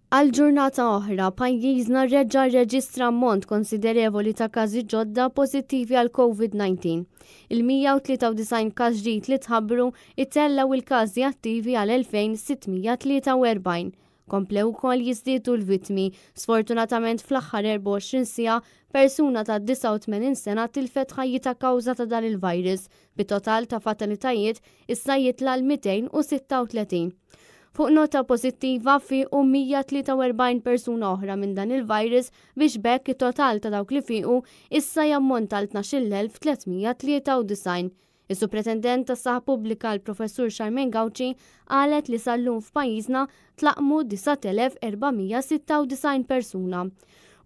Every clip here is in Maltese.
Għal ġurnata oħra, pajjiżna reġa' rreġistra ammont konsiderevoli ta' każi ġodda pożittivi għal COVID-19. Il-193 każ ġdid li tħabbru itellgħu il-każi attivi għal 2643. Komplew ukoll jiżdiedu l-vittmi. Sfortunatament fl-aħħar 24 siegħa, persuna ta' 89 sena tilfet ħajjitha kawża ta' dan il-virus, bit-total ta' fatalitajiet issa jitla' l-236. Fuq nota pożittiva fiequ 143 persuna oħra minn dan il-virus biex b'hekk it-total ta' dawk li fiequ issa jammonta għal 12,393. Is-Supretendent tas-Saħħa Pubblika l-Professur Charmaine Gauci qalet li sal-lum f'pajjiżna tlaqqmu 9,496 persuna.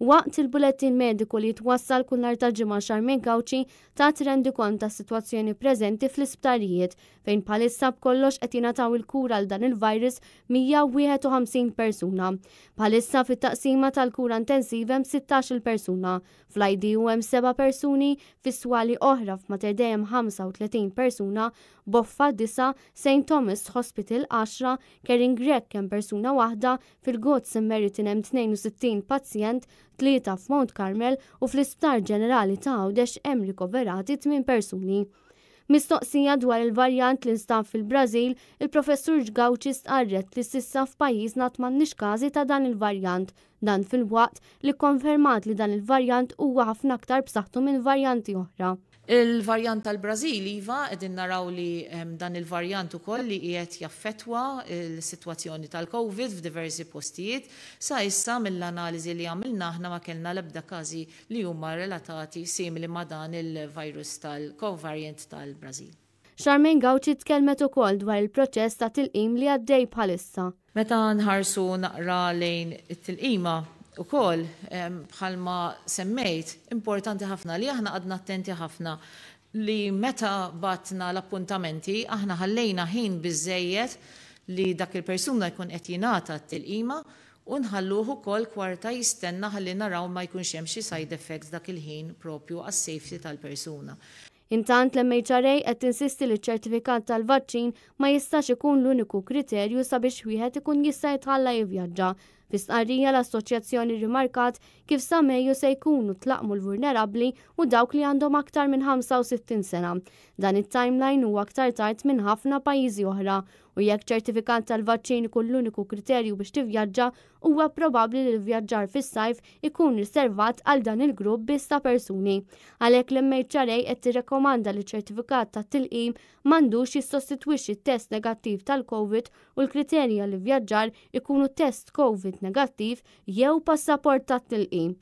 Waqt il-bulettin mediku li jitwassal kull nhar ta' Ġimgħa Charmaine Gauci tat rendikont tas-sitwazzjoni preżenti fl-isptarijiet fejn bħalissa b'kollox qed jingħataw il-kura għal dan il-virus 151 persuna. Bħalissa fit-taqsima tal-kura intensiva hemm 16-il persuna, fl-IDU hemm 7 persuni, fi swali oħra f'Mater Dei hemm 35 persuna, Boffa 9, St Thomas Hospital 10, Caring Grech hemm persuna waħda, fil-Good Samaritan hemm 62 pazjent, 3 f'Mount Carmel u fl-Isptar Ġenerali ta' Għawdex hemm rikoverati 8 persuni. Mistoqsija dwar il-varjant li nstab fil-Brażil, il-Professur Gauci stqarret li s'issa f'pajjiżna m'għandniex każi ta' dan il-varjant, dan filwaqt li konfermat li dan il-varjant huwa ħafna aktar b'saħħtu minn varjanti oħra. Il-varjant tal-Brażil, iva, qegħdin naraw li dan il-varjant ukoll li qiegħed jaffettwa l-sitwazzjoni tal-COVID f'diversi postijiet. Sa issa mill-analiżi li għamilna aħna ma kellna l-ebda każi li huma relatati simili ma' dan il-virus tal-covariant tal-Brażil. Charmaine Gauci tkellmet ukoll dwar il-proċess ta' tilqim li għaddej bħalissa. Meta nħarsu naqra lejn it-tilqima ukoll, bħalma semmejt, importanti ħafna li aħna għadna attenti ħafna li meta bgħatna l-appuntamenti aħna ħallejna ħin biżejjed li dak il-persuna jkun qed jingħata t-tilqima u nħalluh ukoll kwarta jistenna ħalli naraw ma jkunx hemm xi side effects dak il-ħin propju għas-safety tal-persuna. Intant l-MHRA qed tinsisti li ċ-ċertifikat tal-vaċċin ma jistax ikun l-uniku kriterju sabiex wieħed ikun jista' jitħalla jivvjaġġa. Fi stqarrija l-assoċjazzjoni rimarkat kif sa Mejju se jkunu tlaqmu l-vulnerabbli u dawk li għandhom aktar minn 65 sena. Dan it-timeline huwa aktar tard minn ħafna pajjiżi oħra u jekk ċertifikat tal-vaċċin ikun l-uniku kriterju biex tivvjaġġa huwa probabbli li l-vjaġġar fis-sajf ikun riservat għal dan il-grupp biss ta' persuni. Għalhekk l-MHRA qed tirrekomanda li ċertifikat ta' tilqim m'għandux jissostitwixxi test negattiv tal-COVID u l-kriterji għall-ivvjaġġar ikunu test COVID negattiv jew passaport tat-tilqim.